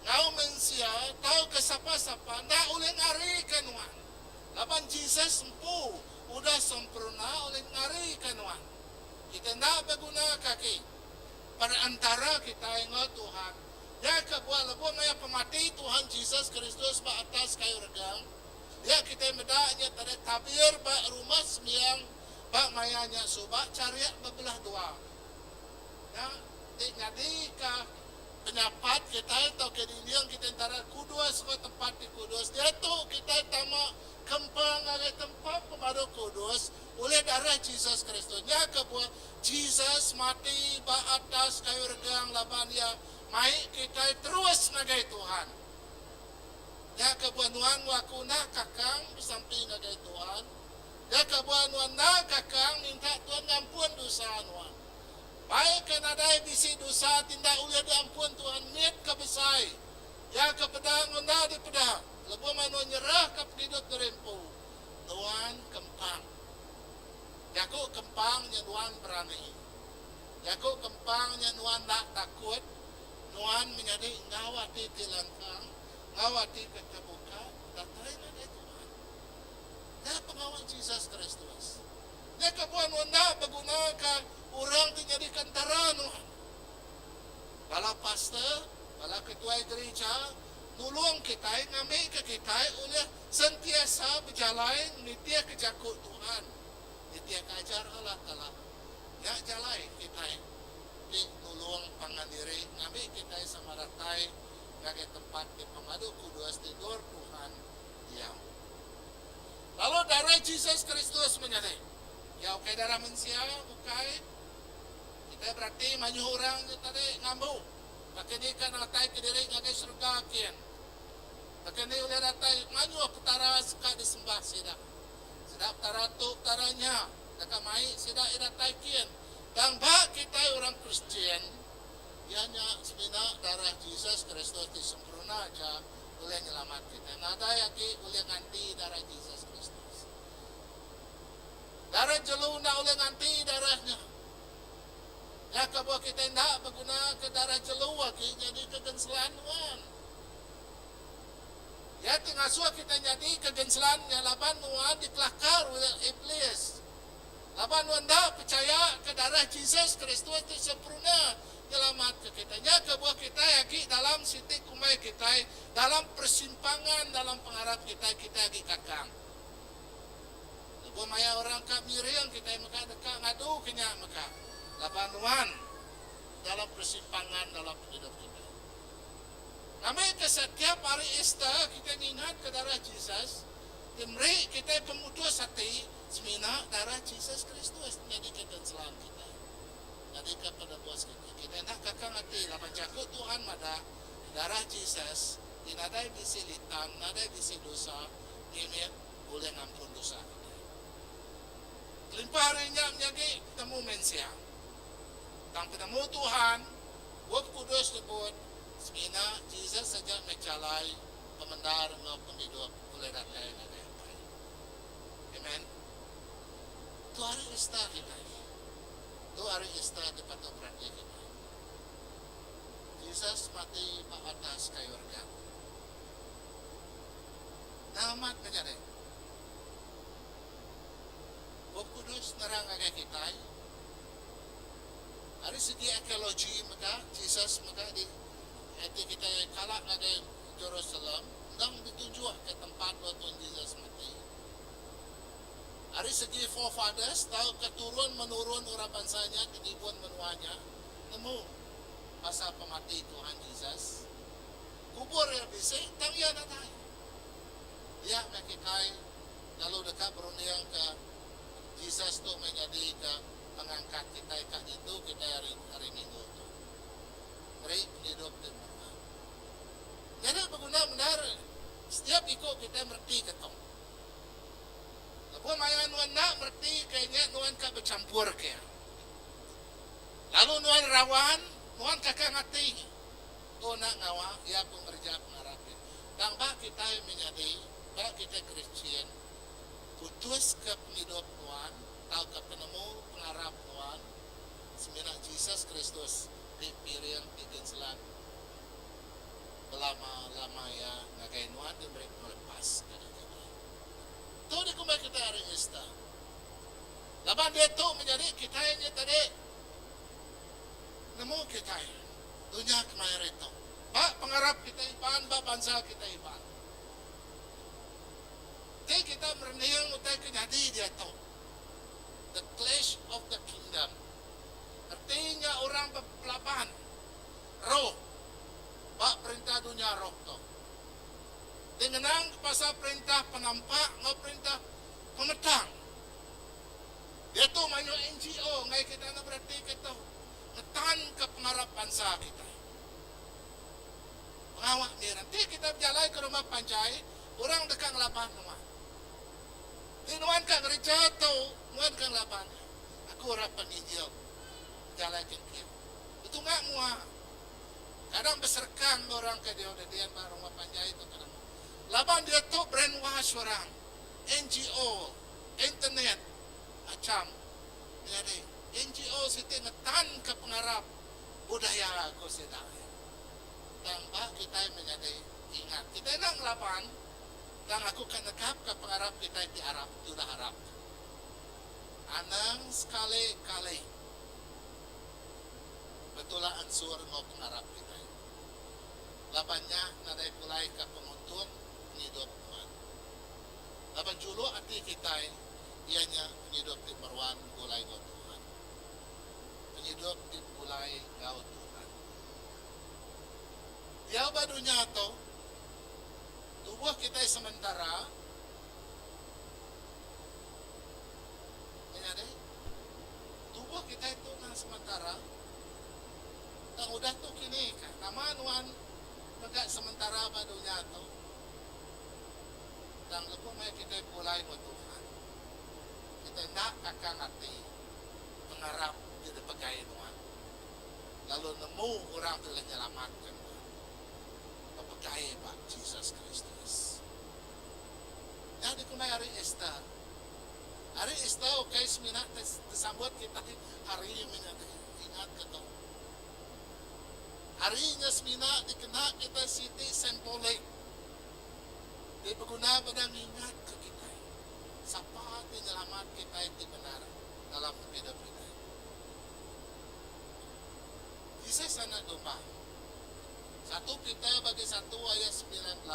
enggau mensia tauka sapa-sapa enda ulih ngarika nuan laban Jesus empu udah sempurna ulih ngarika nuan. Kita enda begunaka agi perantara kitai enggau Tuhan. Nya kebuah lebuh maya pemati Tuhan Jesus Kristus ba atas kayu regang, dia kitai meda nya tadi tabir ba rumah sembiang ba maya nya suba charik bebelah dua. Nya ti nyadika penyapat kitai tauka dinding kitai entara kudus enggau tempat ti kudus. Diatu kitai tama kempang ngagai tempat pemadu kudus Ulih darah Jesus Kristus. Nya kebuah Jesus mati ba atas kayu regang laban iya mai kitai terus ngagai Tuhan. Nya kebuah nuan enggau aku enda kakang besampi ngagai Tuhan. Nya kebuah nuan enda kakang minta Tuhan ngampun dosa nuan. Bai ke nadai bisi dosa ti enda ulih diampun Tuhan mit ke besai, iya ke peda enggau enda dipeda, lebuh meh nuan nyerahka pengidup diri empu. Nuan kempang. Jaku kempang nya nuan berani. Jaku kempang nya nuan enda takut. Nuan menyadi enggau ati ti lantang, enggau ati ke tebuka datai ngagai Tuhan. Nya pengawa Jesus Kristus. Nya kebuah nuan enda begunaka orang ti nyadika entara nuan. Bala pastor, bala ketuai gerija nulung kitai ngambika kitai ulih Sentiasa bejalai nitihka jaku Tuhan, nitihka ajar Allah Taala. Nya jalai kitai ti nulung pangan diri ngambi kitai sama datai ngagai tempat ti pemadu kudus ti endur Tuhan diau. Lalu darah Jesus Kristus menyadi. Iya ukai darah mensia, ukai. Kitai berati mayuh orang nya tadi ngambu baka ni ka nataika diri ngagai serega kin. Baka ni ulih datai mayuh petara seka disembah sida. Sida petara tu petara nya deka mai sida iya datai kin. Tang ba kitai orang Kristian, iya nya semina darah Jesus Kristus ti sempurna aja ulih nyelamat kitai. Nadai agi ulih nganti darah Jesus Kristus. Darah jelu enda ulih nganti darah nya. Nya kebuah kitai enda begunaka darah jelu agi nyadika genselan nuan. Iya ti ngasuh kitai nyadika genselan nya laban nuan dikelakar ulih Iblis. Laban nuan enda pechayaka darah Jesus Kristus ti sempurna nyelamatka kitai. Nya kebuah kitai agi dalam siti kumbai kitai, dalam persimpangan dalam pengarap kitai, kitai agi kakang. Lebuh maya orang ka miring kitai mega deka ngaduka nya mega laban nuan dalam persimpangan dalam pengidup kitai. Ngambika setiap hari Easter kitai ngingatka darah Jesus ti meri kitai pemutus ati semina darah Jesus Kristus nyadika genselan kitai, nyadika penebus kitai. Kitai enda kakang ati laban jaku Tuhan madah darah Jesus ti nadai bisi litan, nadai bisi dosa mimit ulih ngampun dosa kitai. Kelimpah ari nya menyadi penemu mensia. Tang penemu Tuhan, Bup Kudus nyebut, Semina Jesus aja meh jalai pemendar enggau pengidup ulih datai ngagai Apai. Amen. Tu hari Easter kitai. Tu hari Easter ti patut berati kitai. Jesus mati ba atas kayu regang. Enda amat menyadi. Bup Kudus nerang ngagai kitai, ari segi arkeologi mega, Jesus mega di enti kitai kala ngagai Jerusalem endang ditunjukka tempat endur Tuhan Jesus mati. Ari segi forefathers tauka turun menurun orang bansa nya ti ngibun menua nya nemu pasal pemati Tuhan Jesus. Kubur iya bisi tang iya nadai. Dia meh kitai lalu deka berundingka Jesus tu meh nyadika pengangkat kitai ka ngintu kitai hari hari Minggu tu. Meri pengidup ti meruan. Nyadi beguna bendar setiap iku kitai meretika tu. Lebuh maya nuan enda meretika nya nuan ka bechampur ke iya. Lalu nuan rawan, nuan kakang ati. Tu enda ngawa iya ku ngereja pengarap iya. Tang ba kitai menyadi, ba kitai Kristian, putuska pengidup nuan tauka penemu pengarap nuan semina Jesus Kristus ti piring ti genselan belama-lama iya ngagai nuan ti meri pengelepas ngagai kitai. Tu dikumbai kitai hari Easter. Laban diatu menyadi kitai nya tadi nemu kitai dunya kemaya hari tu. Ba pengarap kitai Iban, ba bansa kitai Iban. Ti kita merening utai ke nyadi diatu, the clash of the kingdom, reti nya orang bepelaban roh ba perintah dunya roh tu. Ti ngenang ke pasal perintah penampak enggau perintah pemetang. Diatu mayuh NGO enggai kita enda bereti ke tu ngetanka pengarap bansa kitai. Pengawa mir enti kita bejalai ke rumah panjai orang deka ngelaban nuan. Ti nuan ka ngereja tu nuan ka ngelaban iya. Aku orang penginjil bejalai kin kin. Betunga mua. Kadang beserekang enggau orang ke diau dedin ba rumah panjai tu kadang. Laban diatu brainwash orang, NGO, internet macham menyadi NGO siti ngetanka pengarap budaya ku sida iya. Tang ba kitai menyadi ingat kitai enda ngelaban tang aku ka negapka pengarap kitai ti arap ti udah arap. Anang sekali kali betulak ansur enggau pengarap kitai. Laban nya nadai pulaika penguntung pengidup nuan. Laban juluk ati kitai iya nya pengidup ti meruan begulai enggau Tuhan. Pengidup ti begulai enggau Tuhan. Diau ba dunya tu, tubuh kitai sementara Menyadi, tubuh kitai tu nang sementara. Tang udah tu kini kah nama nuan mega sementara ba dunya tu? Tang lebuh maya kitai begulai enggau Tuhan, kitai enda kakang ati pengarap ti dipegai nuan, lalu nemu orang ti ulih nyelamatka nuan bepegai ba Jesus Kristus. Nya dikumbai Hari Easter. Hari Easter ukai semina disambut kitai hari menyadi ingatka tu. Hari nya semina dikena kitai siti simbolik ti beguna beda ngingatka kitai sapa ti nyelamat kitai ti bendar dalam pengidup kitai. Jesus Anak Domba. Satu Peter bagi satu ayat 19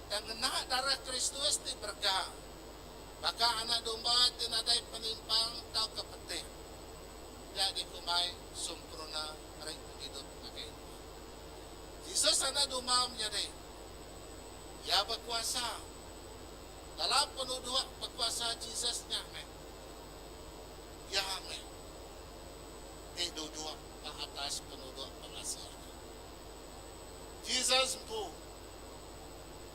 Tang ngena darah Kristus ti berega baka anak domba ti nadai penimpang tauka petik, nya dikumbai sempurna meri pengidup ngagai nuan. Jesus anak domba menyadi Iya bekuasa. Dalam penuduk bekuasa Jesus nya meh Iya meh ti duduk ba atas penuduk pengasih nya. Jesus empu.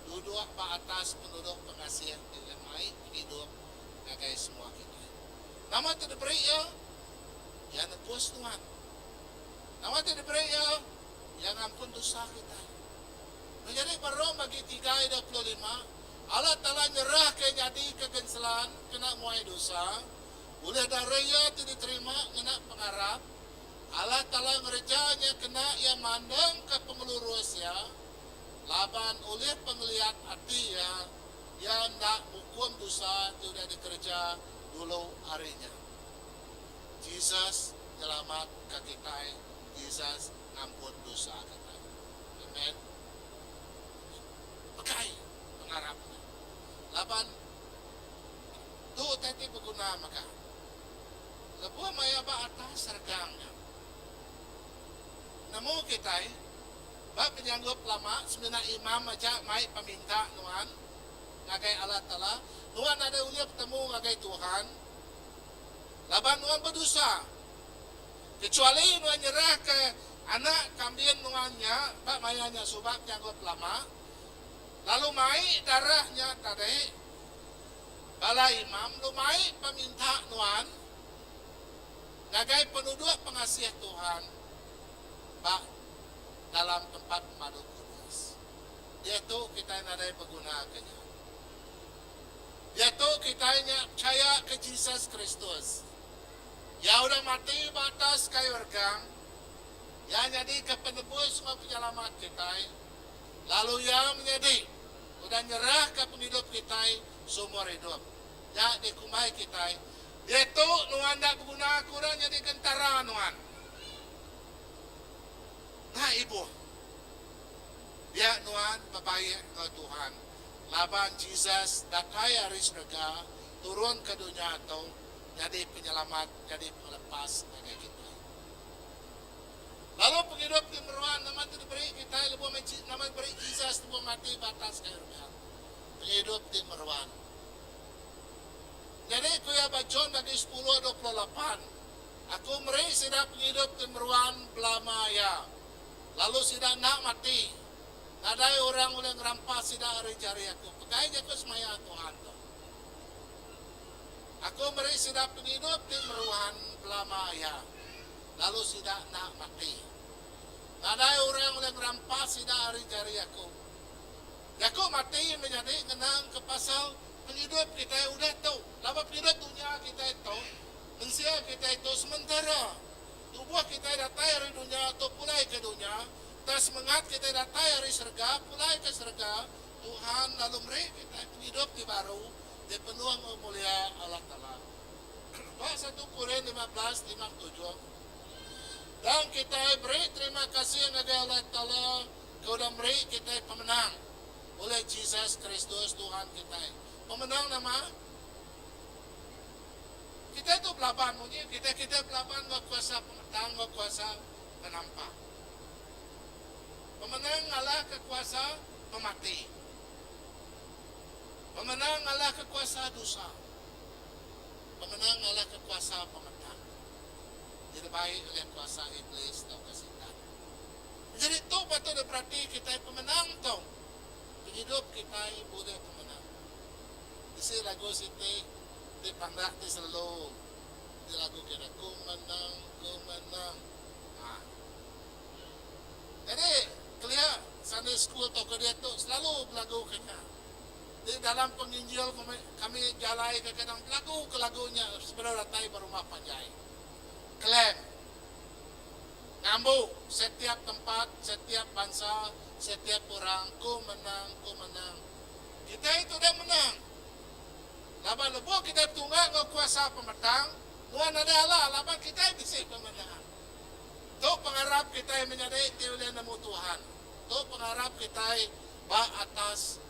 Duduk ba atas penuduk pengasih ti ulih mai pengidup ngagai semua kitai. Nama ti diberi Iya? Iya nebus nuan. Nama ti diberi Iya? Iya ngampun dosa kitai. Menyadi ba Rome bagi tiga ayat 25, Allah Taala nyerahka iya nyadika genselan kena muai dosa, ulih darah Iya ti diterima ngena pengarap, Allah Taala ngereja nya kena Iya mandangka pengelurus Iya, Laban ulih pengeliat ati iya, iya enda ngukum dosa ti udah dikereja dulu ari nya. Jesus nyelamat ka kitai, Jesus ngampun dosa kitai. Amen. Pegai pengarap nya. Laban tu utai ti beguna mega. Lebuh maya ba atas regang nya, nemu kitai ba penyanggup lama semina imam aja mai peminta nuan ngagai Allah Taala, nuan nadai ulih betemu ngagai Tuhan laban nuan bedosa. Kecuali nuan nyerahka anak kambin nuan nya ba maya nya suba penyanggup lama, lalu mai darah nya tadi, bala imam lu mai peminta nuan ngagai penuduk pengasih Tuhan ba dalam tempat pemadu kudus. Diatu kitai nadai begunaka nya. Diatu kitai nya pechaya ke Jesus Kristus. Iya udah mati ba atas kayu regang. Iya nyadika penebus enggau penyelamat kitai, lalu Iya menyadi udah nyerahka pengidup kitai seumur idup. Nya dikumbai kitai, Diatu nuan enda beguna ke orang nyadika entara nuan. Enda ibuh. Dia nuan bebaik enggau Tuhan laban Jesus datai ari serega turun ke dunya tu nyadi penyelamat nyadi pengelepas ngagai kitai. Lalu pengidup ti meruan nama ti diberi kitai lebuh nama diberi Jesus lebuh mati ba atas kayu regang? Pengidup ti meruan. Nyadi ku iya ba John bagi sepuluh 28, Aku meri sida pengidup ti meruan belama iya, lalu sida enda mati. Nadai orang ulih ngerampas sida ari jari aku. Pegai jaku semaya Tuhan tu. Aku meri sida pengidup ti meruan belama iya, lalu sida enda mati. Nadai orang ulih ngerampas sida ari jari aku. Jaku mati menyadi ngenangka pasal pengidup kitai udah tu, laban pengidup dunya kitai tu, mensia kitai tu sementara. Tubuh kitai datai ari dunya tu pulai ke dunya, tang semengat kitai datai ari serega pulai ke serega, Tuhan lalu meri kitai pengidup ti baru ti penuh enggau mulia Allah Taala. Ba satu Korin 15 57, Tang kitai beri terima kasih ngagai Allah Taala ke udah meri kitai pemenang ulih Jesus Kristus Tuhan kitai. Pemenang nama? Kitai tu belaban munyi kitai kitai belaban enggau kuasa pemetang enggau kuasa penampak. Pemenang ngalahka kuasa pemati. Pemenang ngalahka kuasa dosa. Pemenang ngalahka kuasa pemetang. Direbai ulih kuasa Iblis tauka Sitan. Jadi tu patut diperati kitai pemenang tu. Pengidup kitai bulih pemenang. Bisi lagu siti ti pandak ti selalu dilagu kira ku menang ku menang. Ha. Jadi kelia Sunday school tauka diatu selalu belagu ke nya. Di dalam penginjil kami, kami jalai kadang belagu ke lagu nya sebedau datai ba rumah panjai. Claim. Ngambu setiap tempat, setiap bansa, setiap orang ku menang ku menang. Kitai tu udah menang. Laban lebuh kitai betunga enggau kuasa pemetang, nuan nadai alah laban kitai bisi pemenang. Tu pengarap kitai menyadi ti ulih nemu Tuhan. Tu pengarap kitai ba atas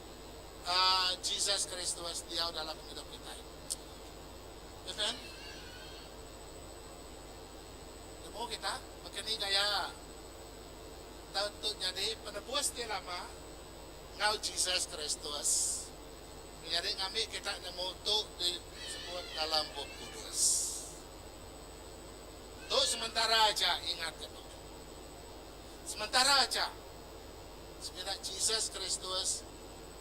Jesus Kristus diau dalam pengidup kitai. Amen. Nemu kita baka ni gaya tau tu nyadi penebus ti lama enggau Jesus Kristus. Menyadi ngambi kita nemu tu disebut dalam Bup Kudus. Tu sementara aja ingatka tu. Sementara aja. Semina Jesus Kristus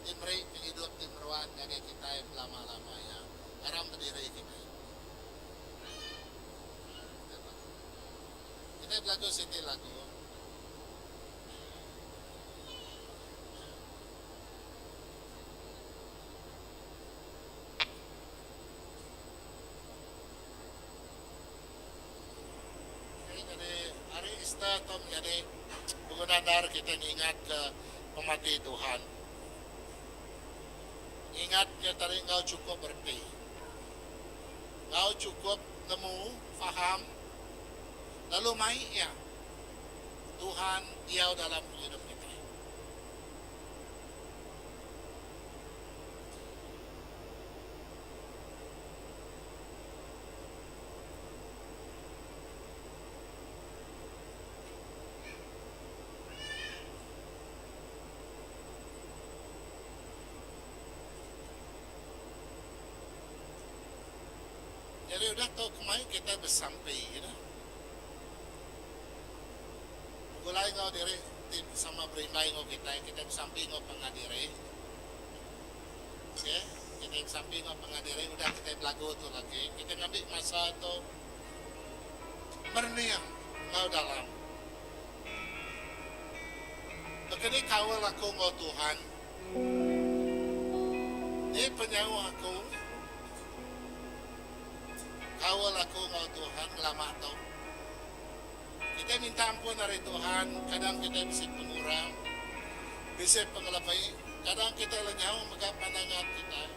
ti meri pengidup ti meruan ngagai kitai belama-lama iya. Aram bediri kitai. Kitai belagu siti lagu. Okey, nyadi hari Easter tu menyadi beguna endar kitai ngingatka pemati Tuhan. Ngingatka tadi enggau chukup reti. Enggau chukup nemu, faham, lalu mai iya, Tuhan diau dalam pengidup kitai. Nyadi udah tu kemai kitai besampi dah. Begulai enggau diri ti sama berimbai enggau kitai, kitai besampi enggau pangan diri. Okey, kitai besampi enggau pangan diri udah kitai belagu tu lagi, kitai ngambi masa tu merening enggau dalam. Baka ni kaul aku enggau Tuhan? Ni penyauh aku kaul aku enggau Tuhan ngelama tu? Kitai minta ampun ari Tuhan kadang kitai bisi pengurang, bisi pengelemi, kadang kitai lenyau mega pandangan kitai.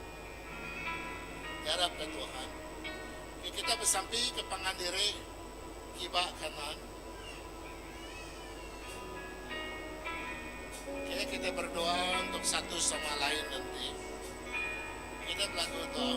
Diarapka Tuhan. Ke kita besampi ke pangan diri kiba kanan. Okay, kita berdoa untuk satu sama lain nanti. Kita belagu tu.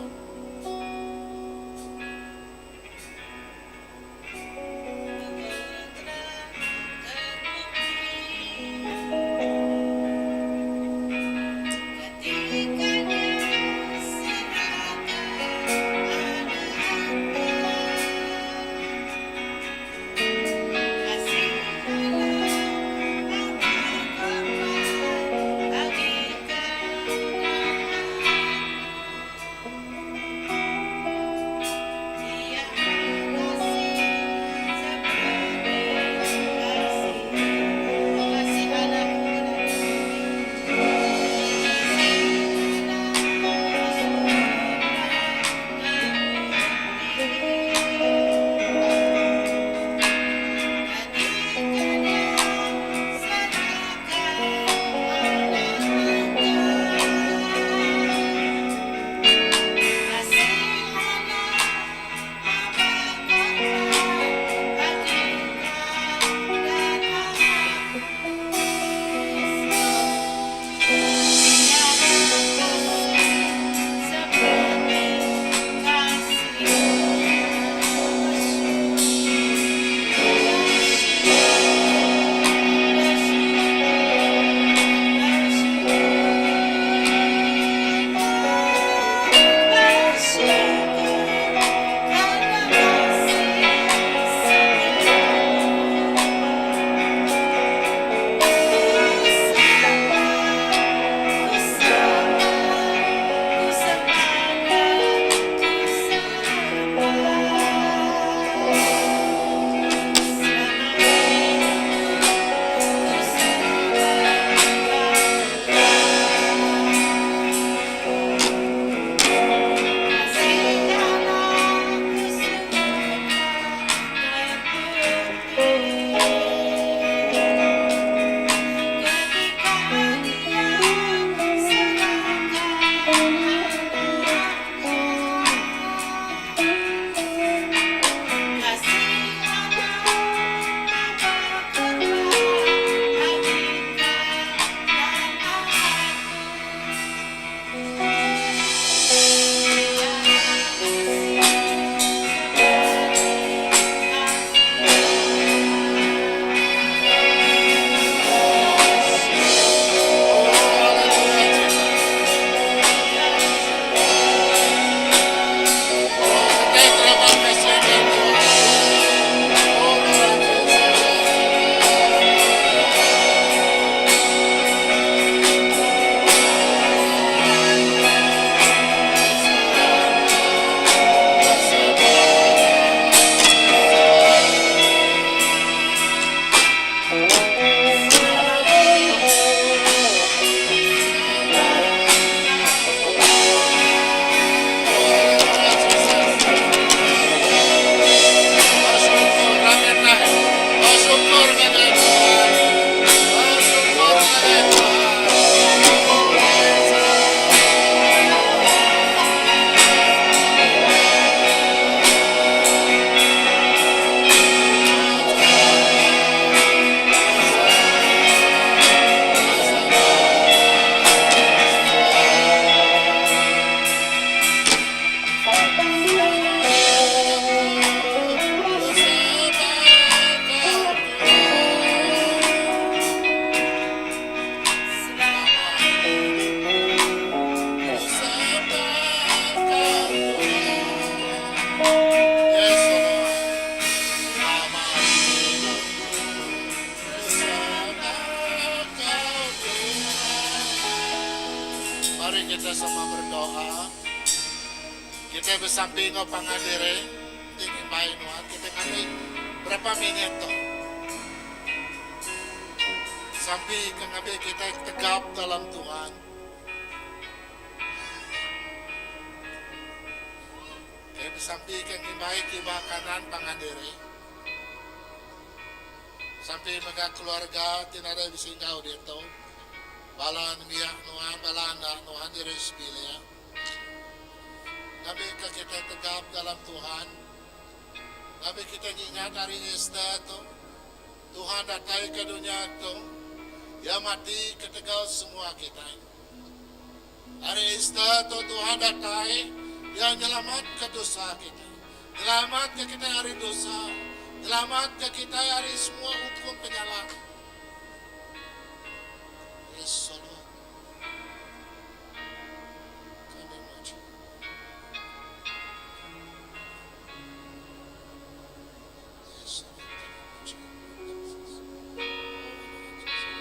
kita sama berdoa. Kita besampi enggau pangan diri ti ngimbai nuan kita ngambi berapa minit tu. Sampi ke ngambi kita tegap dalam Tuhan. Kita besampi ke ngimbai kiba kanan pangan diri. Sampi mega keluarga ti nadai bisi enggau ditu. Bala nembiak nuan, bala anak nuan diri sebilik. Ngambika kitai tegap dalam Tuhan. Ngambi kitai ngingat hari Easter tu, Tuhan datai ke dunya tu, Iya mati ketegal semua kitai. Hari Easter tu Tuhan datai, Iya nyelamatka dosa kitai. Nyelamatka kitai ari dosa, nyelamatka kitai ari semua ukum penyalah. Yes, O Lord. Kami muji. Yes, O Lord, kami muji. Jesus. Oh, Lord Jesus.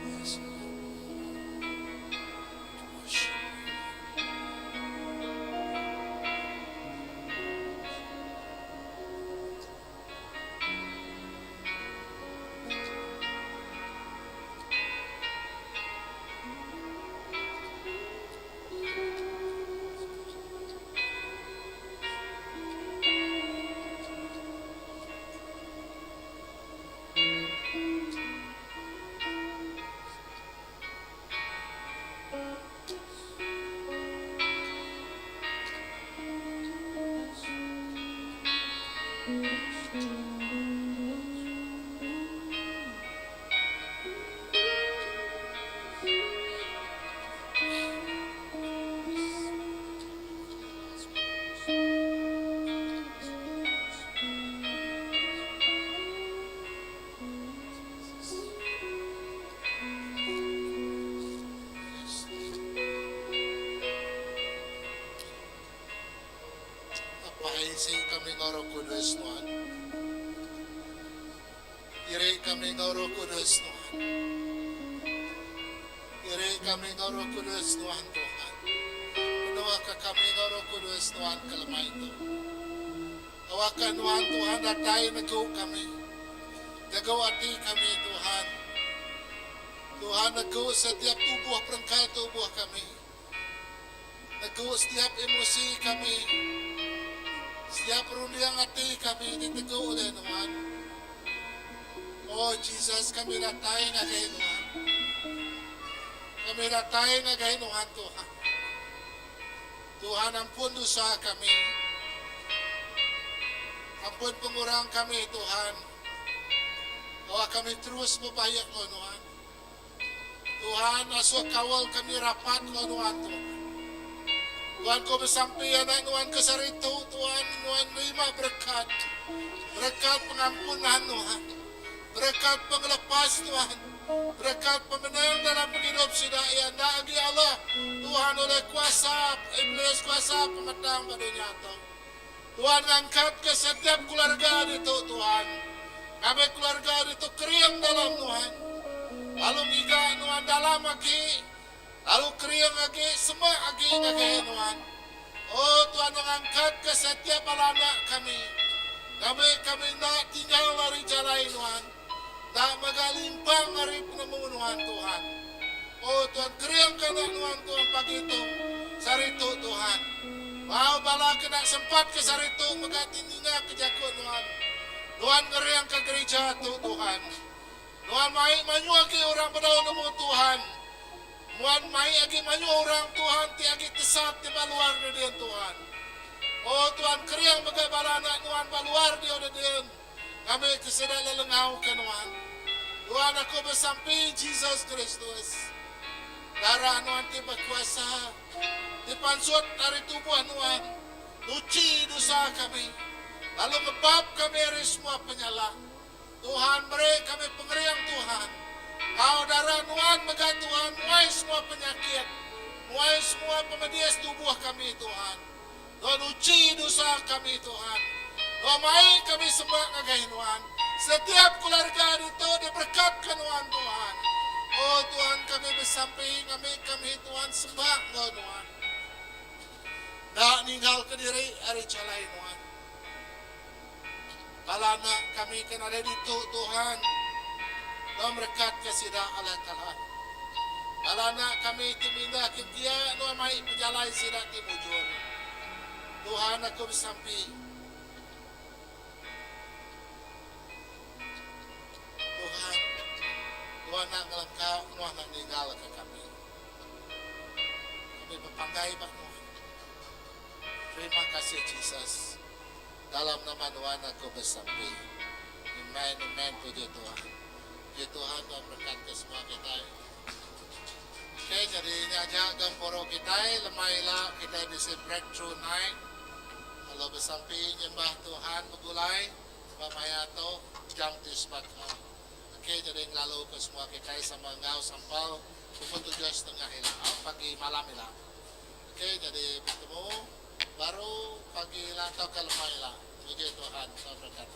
Yes, Lord. We worship you, Lord. Apai isi kami enggau Roh Kudus Nuan. Iri kami enggau Roh Kudus Nuan. Iri kami enggau Roh Kudus Nuan Tuhan. Penuhka kami enggau Roh Kudus Nuan ke lemai tu. Awakka Nuan Tuhan datai negu kami. Negu ati kami Tuhan. Tuhan negu setiap tubuh perengka tubuh kami. Negu setiap emosi kami. Setiap runding ati kami ditegu ulih Nuan. Oh Jesus kami datai ngagai Nuan. Kami datai ngagai Nuan Tuhan. Tuhan ampun dosa kami. Ampun pengurang kami Tuhan. Awak kami terus bebaik enggau Nuan. Tuhan asuh kaul kami rapat enggau Nuan Tuhan. Tuhan ku besampi anak Nuan ke saritu Tuhan Nuan nerima berekat. Berekat pengampunan Nuan. Berekat pengelepas Tuhan. Berekat pemenang dalam pengidup sida iya enda agi Allah Tuhan ulih kuasa iblis kuasa pemetang ba dunya tu. Tuhan ngangkatka setiap keluarga ditu Tuhan. Ngagai keluarga ditu kering dalam Nuan. Lalu ngiga Nuan dalam agi, lalu kering agi semak agi ngagai Nuan. Oh Tuhan ngangkatka setiap bala anak kami. Ngambi kami enda tinggal ari jalai Nuan. Enda mega limpang ari penemu Nuan Tuhan. Oh Tuhan keringka anak Nuan Tuhan pagi tu sehari tu Tuhan. Bau bala ke enda sempat ke sehari tu mega ti ninga ke jaku Nuan. Nuan ngeringka gerija tu Tuhan. Nuan mai mayuh agi orang bedau nemu Tuhan. Nuan mai agi mayuh orang Tuhan ti agi tesat ti ba luar dedin Tuhan. Oh Tuhan kering mega bala anak Nuan ba luar diau dedin. Ngambi ke sida lelengau ke Nuan. Tuhan aku besampi Jesus Kristus. Darah Nuan ti bekuasa ti pansut ari tubuh Nuan nuchi dosa kami lalu ngebab kami ari semua penyalah. Tuhan meri kami pengering Tuhan. Enggau darah Nuan mega Tuhan muai semua penyakit, muai semua pemedis tubuh kami Tuhan. Nuan nuchi dosa kami Tuhan. Nuan mai kami semak ngagai Nuan. Setiap keluarga ditu diberekatka Nuan Tuhan. Oh Tuhan kami besampi ngambi kami Tuhan sembah enggau Nuan. Enda ninggalka diri ari jalai Nuan. Bala anak kami ke nadai ditu Tuhan enggau merekatka sida Allah Taala. Bala anak kami ti mindah ke gia Nuan mai pejalai sida ti mujur. Tuhan aku besampi. Tuhan, Nuan enda ngelengka, Nuan enda ninggalka kami. Kami bepanggai ba Nuan. Terima kasih Jesus. Dalam nama Nuan aku besampi. Amen, amen, puji Tuhan. Puji Tuhan, Tuhan berekatka semua kitai. Okay, jadi nya aja gempuru kitai. Lemai ila kitai bisi breakthrough night. Lalu besampi nyembah Tuhan begulai ba maya tu jam ti sebaka. Okay, jadi ngelalu ke semua kitai sama enggau sampal pukul 7.30 ila, pagi malam ila. Okay, jadi betemu baru pagi ila atau ke lemai ila. Puji Tuhan, Tuhan berkat.